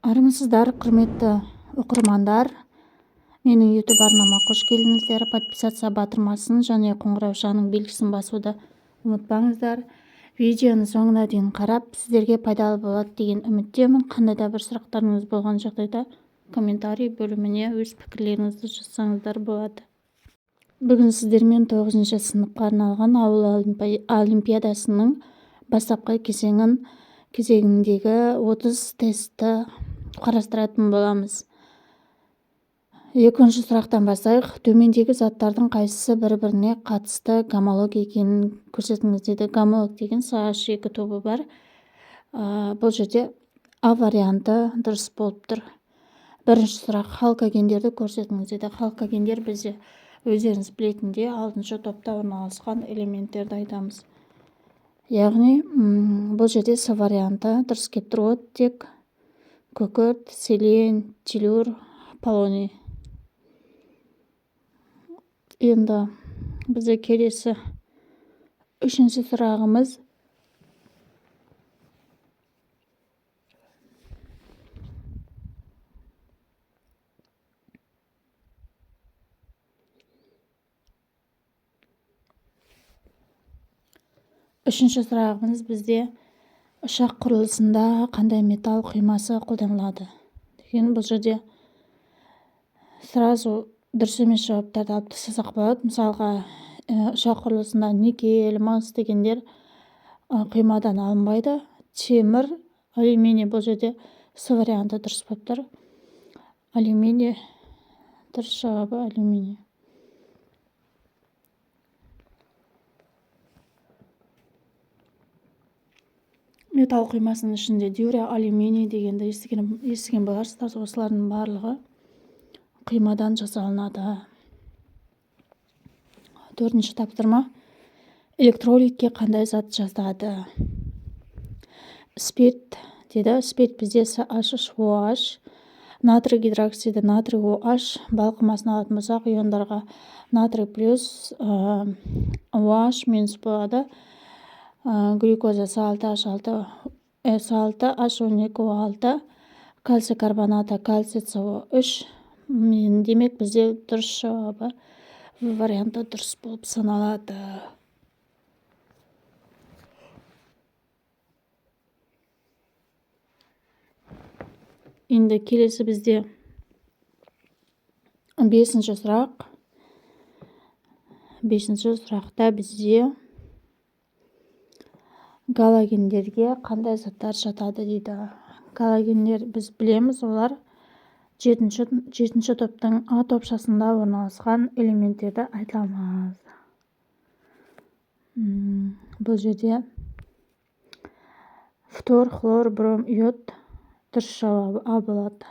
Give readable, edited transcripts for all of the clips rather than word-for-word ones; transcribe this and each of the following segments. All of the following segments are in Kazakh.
Армысыздар, құрметті оқырмандар! Менің YouTube арнама қош келдіңіздер. Подписаться батырмасын және қоңыраушаның белгісін басуды ұмытпаңыздар. Видеоны соңына дейін қарап, сіздерге пайдалы болады деген үміттемін. Қандай да бір сұрақтарыңыз болған жағдайда комментарий бөліміне өз пікірлеріңізді жазсаңыздар болады. Бүгін сіздермен 9 сыныпқа арналған ауыл олимпиадасының бастапқы кезеңіндегі 30 тестті қарастыратын боламыз. Екінші сұрақтан бастайық. Төмендегі заттардың қайсысы бір-біріне қатысты гомолог екенін көрсетіңіз дейді. Гомолог деген CH2 тобы бар. Бұл жерде А варианты дұрыс болып тұр. Бірінші сұрақ: халкогендерді көрсетіңіз дейді. Халкогендер бізде, өздеріңіз білетіндей, 6 топта орналасқан элементтерді айтамыз. Яғни бұл жерде С варианты дұрыс келіп тұр. Оттек, күкірт, селен, теллур, полоний. Енді бізде келесі үшінші сұрағымыз. Үшінші сұрағымыз бізде: ұшақ құрылысында қандай металл құймасы қолданылады деген. Бұл жерде сразу дұрыс емес жауаптарды алып тастасақ болады. Мысалға, ұшақ құрылысында никель, мыс дегендер құймадан алынбайды. Темір, алюминий. Бұл жерде С варианты дұрыс болып тұр. Алюминий, дұрыс жауабы алюминий. Металл құймасының ішінде дюра алюминий дегенді естіген боларсыздар. Осылардың барлығы құймадан жасалынады. Төртінші тапсырма: электролитке қандай зат жатады? Спирт дейді. Спирт бізде CH3OH, натрий гидроксиді натрий OH. Балқымасын алатын болсақ, иондарға натрий плюс, OH минус болады. Глюкоза С6H6, С6H12O6, кальций карбонаты кальций СО3. Демек, бізде дұрыс жауабы В варианты дұрыс болып саналады. Енді келесі бізде бесінші сұрақ. Бесінші сұрақта бізде галогендерге қандай заттар жатады дейді. Галогендер, біз білеміз, олар жетінші топтың А топшасында орналасқан элементтерді айтамыз. Бұл жерде фтор, хлор, бром, йод, дұрыс жауабы А болады.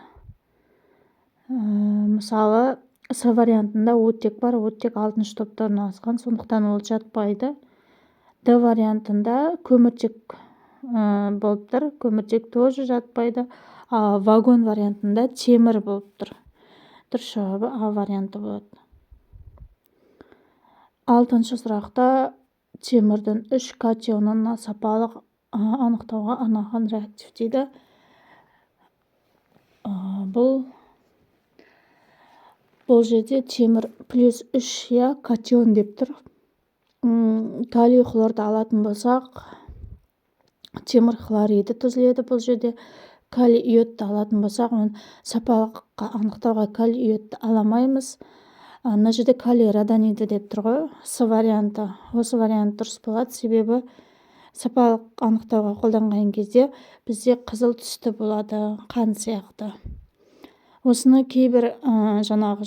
Мысалы, С вариантында оттек бар, оттек алтыншы топта орналасқан, сондықтан ол жатпайды. Д вариантында көміртек болып тұр, көміртек тоже жатпайды. Ал вагон вариантында темір болып тұр. Дұрыс жауабы А варианты болады. Алтыншы сұрақта темірдің үш катионын сапалық анықтауға арналған реактив дейді. Бұл жерде темір плюс 3, иә, катион деп тұр. Калий хлорды алатын болсақ, темір хлориді түзіледі бұл жерде. Калий йодты алатын болсақ, оны сапалыққа анықтауға калий йодты ала алмаймыз. Мына жерде калий роданиді деп тұр ғой, С варианты. Осы вариант дұрыс болады, себебі сапалық анықтауға қолданған кезде бізде қызыл түсті болады, қан сияқты. Осыны кейбір жаңағы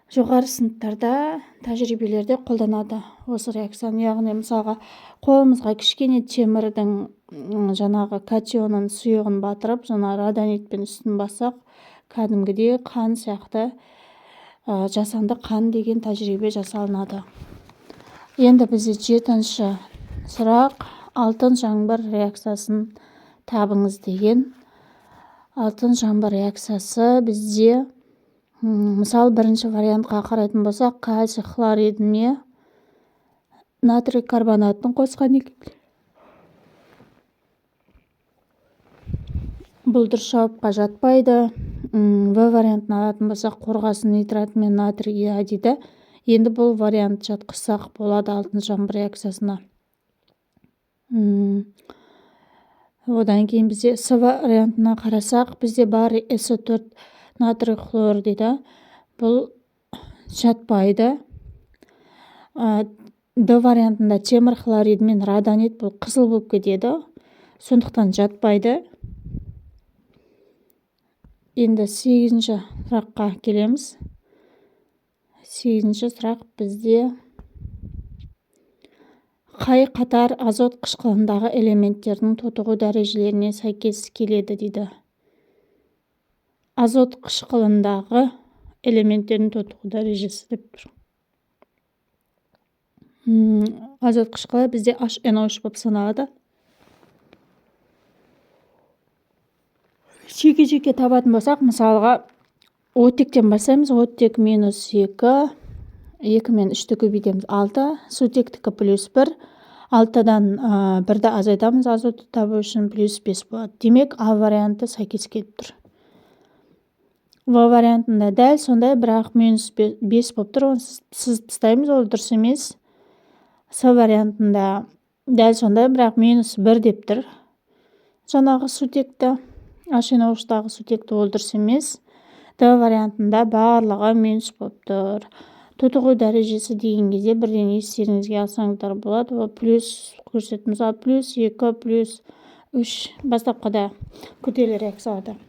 жоғары сыныптарда тәжірибелерде қолданады осы реакцияны. Яғни, мысалға, қолымызға кішкене темірдің жаңағы катионын, сұйығын батырып, жаңа роданитпен үстін бассақ, кәдімгідей қан сияқты, жасанды қан деген тәжірибе жасалынады. Енді бізде жетінші сұрақ: алтын жаңбыр реакциясын табыңыз деген. Алтын жаңбыр реакциясы бізде, мысалы, бірінші вариантқа қарайтын болсақ, кальций хлоридіне натрий карбонатын қосқан екен. Бұл дұрыс жауапқа жатпайды. В вариантын алатын болсақ, қорғасын нитраты мен натрий иодиді. Енді бұл вариант жатқызсақ болады алтын жаңбыр реакциясына. Одан кейін бізде С вариантына қарасақ, бізде барий С4 натрий хлор дейді. Бұл жатпайды. Д вариантында темір хлориді мен радонит, бұл қызыл болып кетеді. Сондықтан жатпайды. Енді 8-ші сұраққа келеміз. 8-ші сұрақ бізде қай қатар азот қышқылындағы элементтердің тотығу дәрежелеріне сәйкес келеді дейді. Азот қышқылындағы элементтердің тотығу дәрежесі деп тұр. Азот қышқылы бізде HNO3 болып саналады. Жеке-жеке табатын болсақ, мысалға оттектен бастаймыз. Оттек минус 2, 2 мен 3-ті көбейтеміз 6, сутектікі плюс 1, 6-дан 1-ді азайтамыз азотты табу үшін плюс 5 болады. Демек, А варианты сәйкес келіп тұр. В вариантында дәл сондай, бірақ минус 5 болып тұр, оны сызып тастаймыз, ол дұрыс емес. С вариантында дәл сондай, бірақ минус 1 деп тұр. Жаңағы сутекті, HNO3-тағы сутекті, ол дұрыс емес. Д вариантында барлығы минус болып тұр. Тотығу дәрежесі деген кезде бірден естеріңізге алсаңыздар болады. Ол плюс көрсетіп, мысалы, плюс 2, плюс 3 бастапқыда күрделі реакцияларда.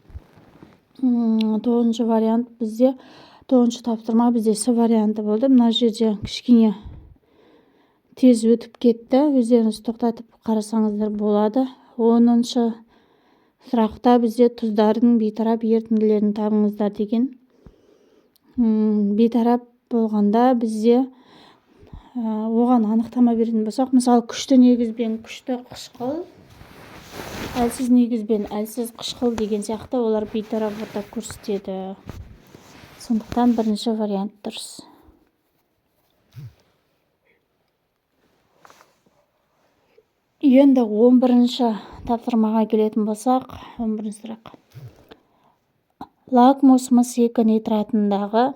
9-шы вариант бізде, 9-шы тапсырма бізде С варианты болды. Мына жерде кішкене тез өтіп кетті. Өздеріңіз тоқтатып қарасаңыздар болады. 10-шы сұрақта бізде тұздардың бейтарап ерітінділерін табыңыздар деген. Бейтарап болғанда бізде оған анықтама беретін болсақ, мысалы, күшті негізбен күшті қышқыл, әлсіз негізбен әлсіз қышқыл деген сияқты олар бейтарап орта көрсетеді. Сондықтан бірінші вариант дұрыс. Енді 11-ші тапсырмаға келетін болсақ, 11-ші сұрақ. Лакмус мыс 2 нитратындағы,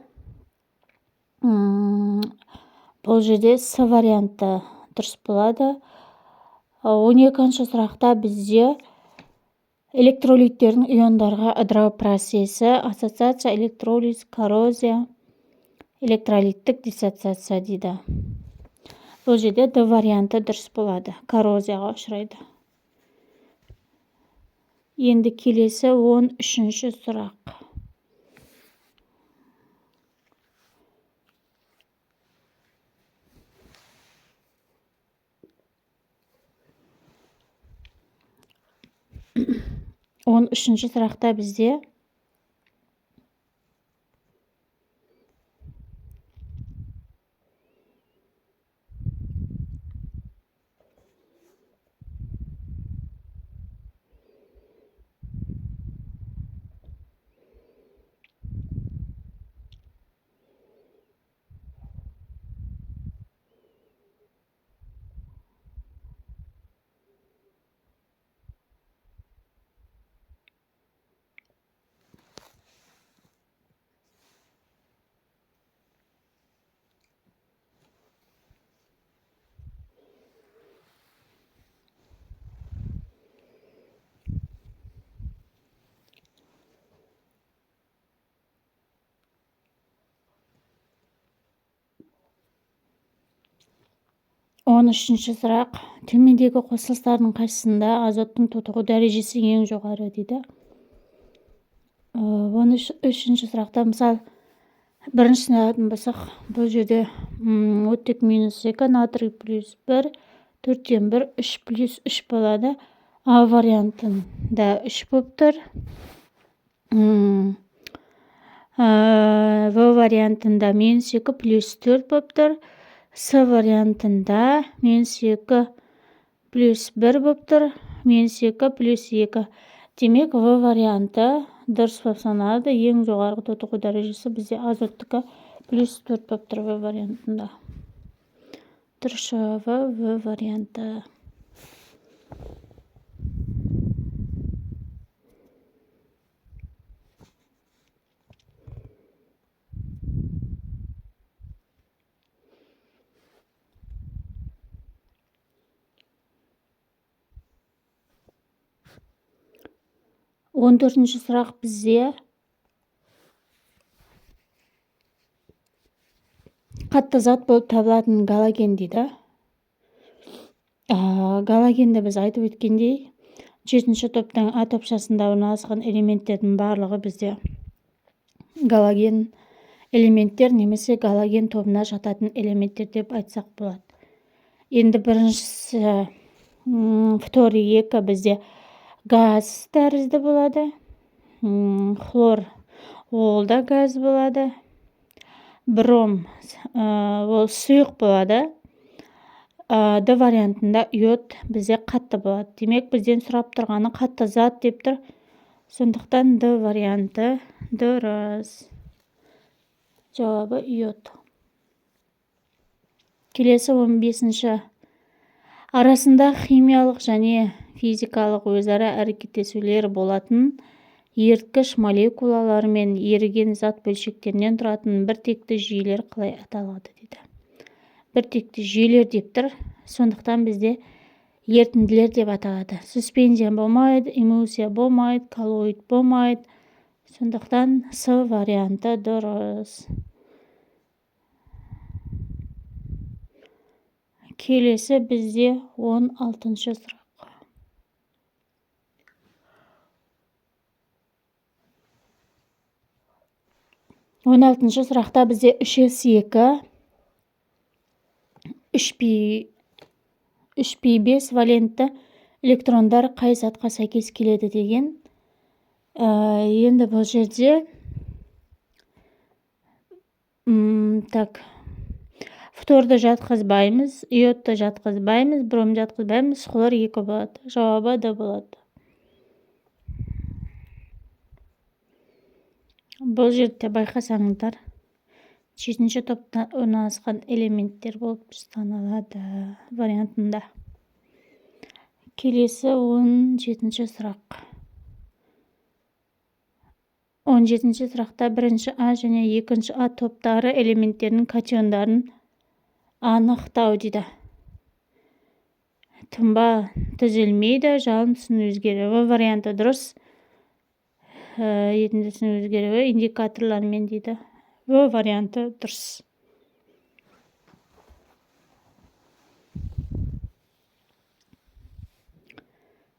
бұл жерде С варианты дұрыс болады. 12-ші сұрақта бізде электролиттердің иондарға ыдырау процесі, ассоциация, электролиз, коррозия, электролиттік диссоциация дейді. Бұл жерде Д варианты дұрыс болады, коррозияға ұшырайды. Енді келесі 13-ші сұрақ. 13-ші сұрақта бізде 13-ші сұрақ. Төмендегі қосылыстардың қайсысында азоттың тотығу дәрежесі ең жоғары дейді. 13-ші сұрақта, мысал, біріншісін алатын болсақ, бұл жерде оттек минус 2, натрий плюс 1, 4-тен 1, 3 плюс 3 болады. А вариантында 3 болып тұр. В вариантында минус 2 плюс 4 болып тұр. С вариантында минус 2 плюс 1 болып тұр, минус 2 плюс 2. Демек, В варианты дұрыс болып саналады. Ең жоғарғы тотығу дәрежесі бізде азоттікі плюс 4 болып тұр В вариантында. Дұрыс жауабы В варианты. 14-ші сұрақ бізде қатты зат болып табылатын галоген дейді. Галогенді біз айтып өткендей, 7-ші топтың А топшасында орналасқан элементтердің барлығы бізде галоген элементтер немесе галоген тобына жататын элементтер деп айтсақ болады. Енді біріншісі фтор 2 бізде газ тәрізді болады. Хлор ол да газ болады. Бром ол сұйық болады. Д вариантында йод бізде қатты болады. Демек, бізден сұрап тұрғаны қатты зат деп тұр. Сондықтан Д варианты дұрыс. Жауабы йод. Келесі 15-ші. Арасында химиялық және физикалық өзара әрекеттесулер болатын еріткіш молекулалар мен еріген зат бөлшектерінен тұратын біртекті жүйелер қалай аталады дейді. Біртекті жүйелер деп тұр. Сондықтан бізде ерітінділер деп аталады. Суспензия болмайды, эмульсия болмайды, коллоид болмайды. Сондықтан С варианты дұрыс. Келесі бізде 16-шы сұрақ. 16-шы сұрақта бізде үш С екі, үш пи бес валентті электрондар қай затқа сәйкес келеді деген. Енді бұл жерде, фторды жатқызбаймыз, йодты жатқызбаймыз, бром жатқызбаймыз, хлор 2 болады. Жауабы Д болады. Бұл жерде байқасаңыздар, 7-ші топта орналасқан элементтер болып саналады вариантында. Келесі 17-ші сұрақ. 17-ші сұрақта бірінші А және екінші А топтары элементтерінің катиондарын анықтау дейді. Тұнба түзілмейді, жалын түсінің өзгеруі варианты дұрыс. Ерітінді түсінің өзгеруі индикаторлармен дейді. В варианты дұрыс.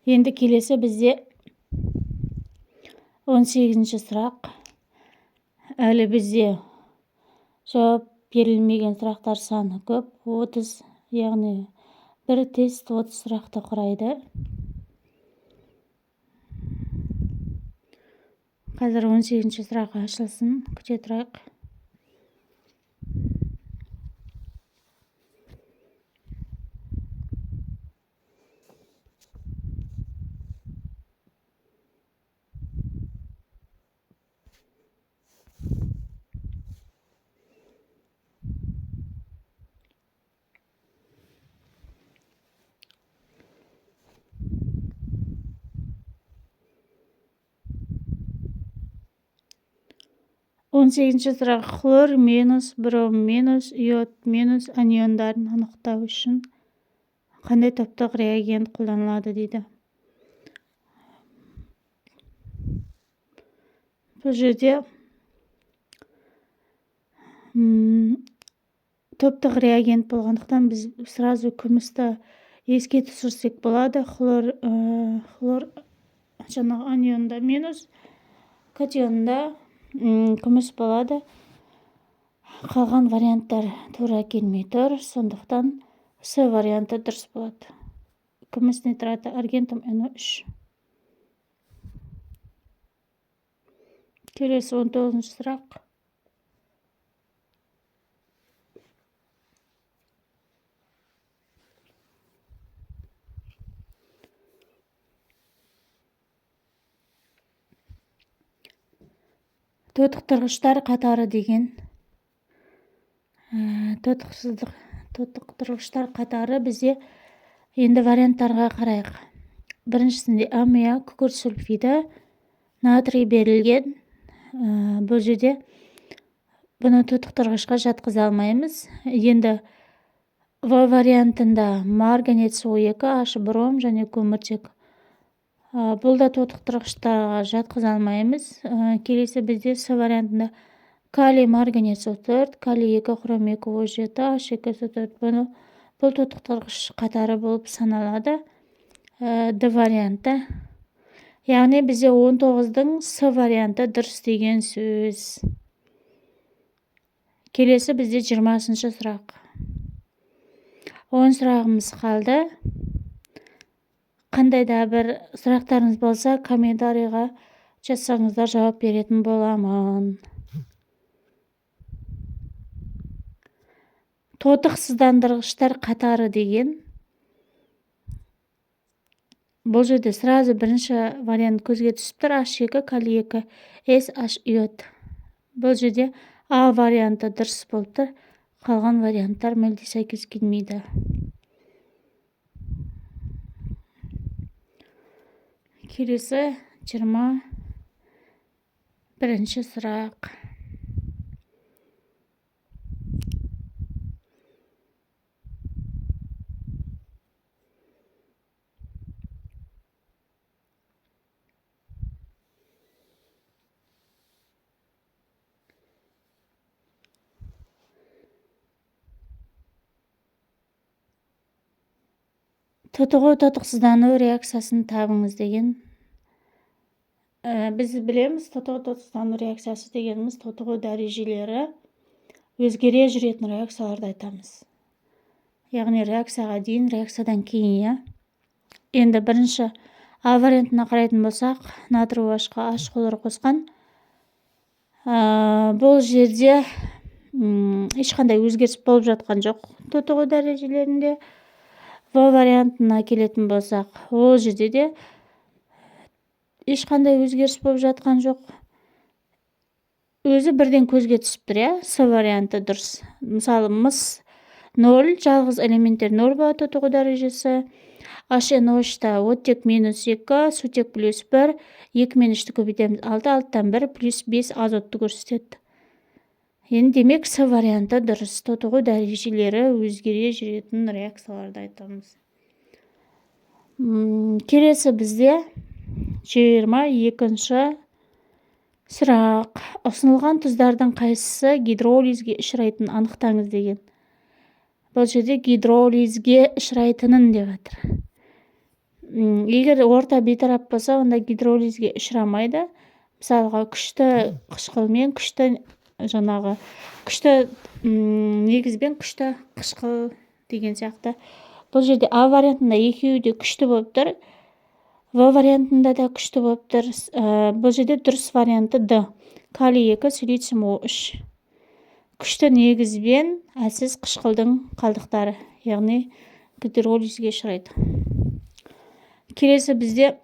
Енді келесі бізде 18-ші сұрақ. Әлі бізде жауап берілмеген сұрақтар саны көп. 30, яғни бір тест 30 сұрақты құрайды. Қазір 18-ші сұрақ ашылсын, күте тұрайық. 18-ші сұрақ. Хлор минус, бром минус, йод минус аниондарын анықтау үшін қандай топтық реагент қолданылады дейді. Бұл жерде топтық реагент болғандықтан біз сразу күмісті еске түсірсек болады. Хлор жаңағы анионда минус, катионда күміс болады. Қалған варианттар тура келмей тұр, сондықтан С варианты дұрыс болады. Күміс нитраты аргентум Н үш. Келесі 19-шы сұрақ. Тотықтырғыштар қатары деген. Тотықтырғыштар қатары бізде енді варианттарға қарайық. Біріншісінде аммиак, күкірт сульфиді, натрий берілген. Бұл жерде бұны тотықтырғышқа жатқыза алмаймыз. Енді В вариантында марганец О екі, H бром және көміртек Бұл да тотықтырғыштарға жатқыза алмаймыз. Келесі бізде С вариантында калий марганец О4, калий 2 хром 2 О7, H2 С4. Бұл тотықтырғыш қатары болып саналады. Д варианты. Яғни бізде 19-дың С варианты дұрыс деген сөз. Келесі бізде 20-шы сұрақ. 10 сұрағымыз қалды. Қандай да бір сұрақтарыңыз болса, комментарийға жазсаңыздар, жауап беретін боламын. Тотықсыздандырғыштар қатары деген. Бұл жерде сразу бірінші вариант көзге түсіп тұр. H2, калий 2, С, H, йод. Бұл жерде А варианты дұрыс болып тұр. Қалған варианттар мүлде сәйкес келмейді. Келесі 21-ші сұрақ. Тотығу тотықсыздану реакциясын табыңыз деген. Біз білеміз, тотығу тотықсыздану реакциясы дегеніміз тотығу дәрежелері өзгере жүретін реакцияларды айтамыз. Яғни реакцияға дейін, реакциядан кейін, иә. Енді бірінші А вариантына қарайтын болсақ, натрий OH-қа H хлор қосқан. Бұл жерде ешқандай өзгеріс болып жатқан жоқ тотығу дәрежелерінде. В вариантына келетін болсақ, ол жерде де ешқандай өзгеріс болып жатқан жоқ. Өзі бірден көзге түсіп тұр, иә? С варианты дұрыс. Мысалы, мыс 0, жалғыз элементтер 0 болады тотығу дәрежесі. HNO3-та оттек минус 2, сутек плюс 1, 2 мен 3-ті көбейтеміз 6, 6-тан 1 плюс 5 азотты көрсетеді. Енді демек С варианты дұрыс. Тотығу дәрежелері өзгере жүретін реакцияларды айтамыз. Келесі бізде 22-ші сұрақ. Ұсынылған тұздардың қайсысы гидролизге ұшырайтынын анықтаңыз деген. Бұл жерде гидролизге ұшырайтынын деп жатыр. Егер орта бейтарап болса, онда гидролизге ұшырамайды. Мысалға, күшті қышқылмен күшті жаңағы күшті негізбен күшті қышқыл деген сияқты. Бұл жерде А вариантында екеуі де күшті болып тұр. В вариантында да күшті болып тұр. Бұл жерде дұрыс варианты Д. Калий 2, силициум О3. Күшті негізбен әлсіз қышқылдың қалдықтары, яғни гидролизге ұшырайды. Келесі бізде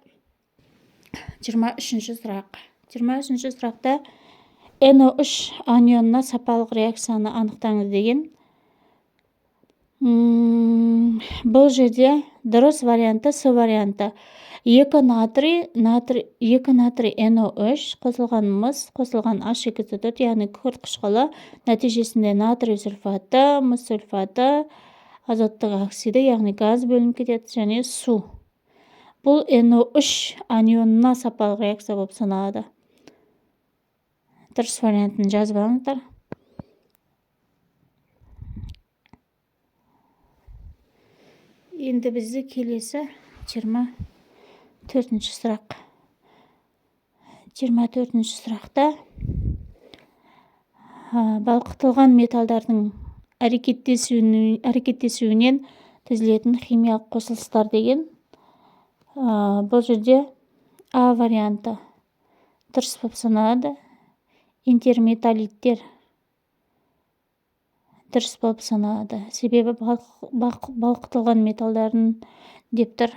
23-ші сұрақ. 23-ші сұрақта NO3 анионына сапалық реакцияны анықтаңыз деген. Бұл жерде дұрыс варианты С варианты. 2 натрий, натрий, 2 натрий NO3 қосылған мыс, қосылған H2SO4, яғни күкірт қышқылы, нәтижесінде натрий сульфаты, мыс сульфаты, азоттың оксиді, яғни газ бөлініп кетеді, және су. Бұл NO3 анионына сапалық реакция болып саналады. Дұрыс вариантын жазып алыңыздар. Енді бізде келесі 24-ші сұрақ. 24-ші сұрақта балқытылған металдардың әрекеттесуінен түзілетін химиялық қосылыстар деген. Бұл жерде А варианты дұрыс болып саналады. Интерметаллиттер дұрыс болып саналады. Себебі балқытылған металдардың деп тұр.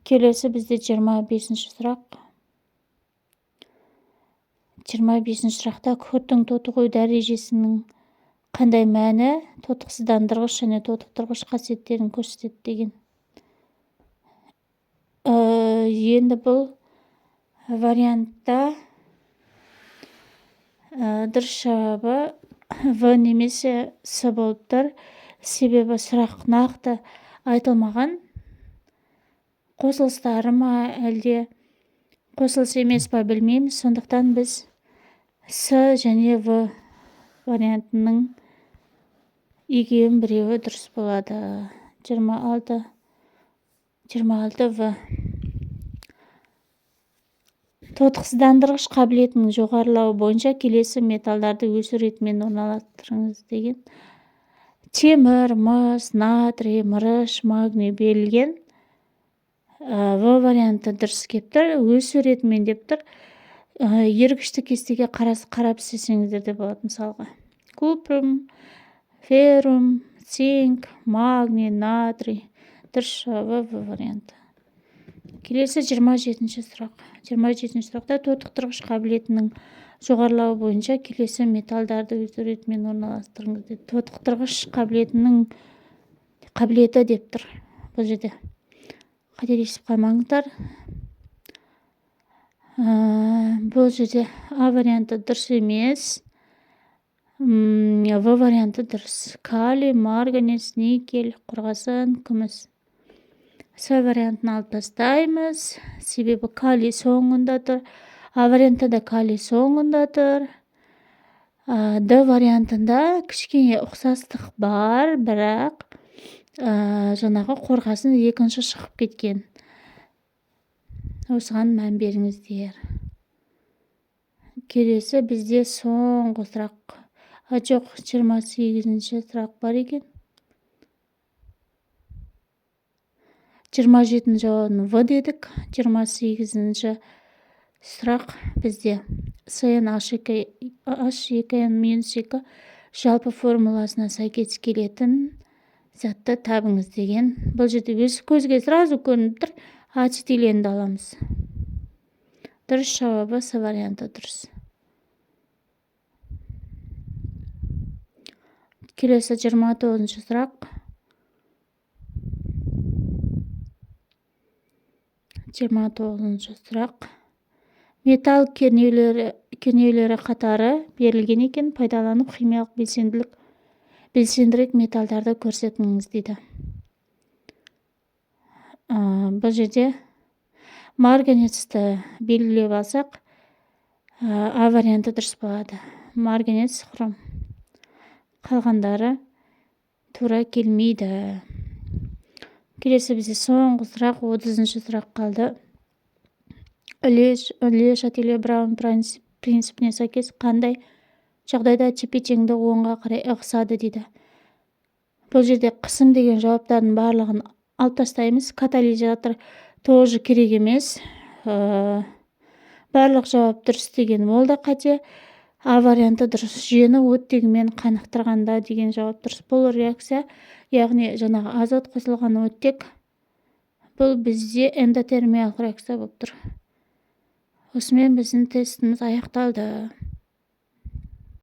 Келесі бізде 25-ші сұрақ. 25-ші сұрақта күкірттің тотығу дәрежесінің қандай мәні тотықсыздандырғыш және тотықтырғыш қасиеттерін көрсетеді деген. Енді бұл вариантта дұрыс жауабы В немесе С болып тұр. Себебі сұрақ нақты айтылмаған. Қосылыстары ма, әлде қосылыс емес па, білмейміз. Сондықтан біз С және В вариантының екеуінің біреуі дұрыс болады. 26, 26 В. Тотықсыздандырғыш қабілетінің жоғарылауы бойынша келесі металдарды өсу ретімен орналастырыңыз деген. Темір, мыс, натрий, мырыш, магний берілген. В варианты дұрыс келіп тұр. Өсу ретімен деп тұр. Ергішті кестеге қарап істесеңіздер де болады мысалға. Купрум, феррум, цинк, магний, натрий. Дұрыс жауабы В варианты. Келесі 27-ші сұрақ. 27-ші сұрақта тотықтырғыш қабілетінің жоғарылауы бойынша келесі металдарды өз ретімен орналастырыңыз деп. Тотықтырғыш қабілетінің қабілеті деп тұр бұл жерде. Қателесіп қалмаңыздар. Бұл жерде А варианты дұрыс емес. В варианты дұрыс. Калий, марганец, никель, қорғасын, күміс. С вариантын алып тастаймыз. Себебі калий соңында тұр. А вариантында да калий соңында тұр. Д вариантында кішкене ұқсастық бар, бірақ жаңағы қорғасын екінші шығып кеткен. Осыған мән беріңіздер. Келесі бізде соңғы сұрақ. Жоқ, 28-ші сұрақ бар екен. 27-нің жауабын В дедік. 28-ші сұрақ бізде СН H2N минус 2 жалпы формуласына сәйкес келетін затты табыңыз деген. Бұл жерде өз көзге сразу көрініп тұр. Ацетиленді аламыз. Дұрыс жауабы С варианты дұрыс. Келесі 29-шы сұрақ. 29-шы сұрақ. Металл кернеулері қатары берілген екен, пайдаланып химиялық белсендірек металдарды көрсетіңіз дейді. Бұл жерде марганецті белгілеп алсақ, А варианты дұрыс болады. Марганец, хром. Қалғандары тура келмейді. Келесі бізде соңғы сұрақ, 30-шы сұрақ қалды. Ле Шателе Браун принципіне сәйкес қандай жағдайда тепе-теңдік оңға қарай ығысады дейді. Бұл жерде қысым деген жауаптардың барлығын алып тастаймыз. Катализатор тоже керек емес. Барлық жауап дұрыс деген ол да қате. А варианты дұрыс. Жүйені оттегімен қанықтырғанда деген жауап дұрыс. Бұл реакция, яғни жаңағы азот қосылған оттек, бұл бізде эндотермиялық реакция болып тұр. Осымен біздің тестіміз аяқталды.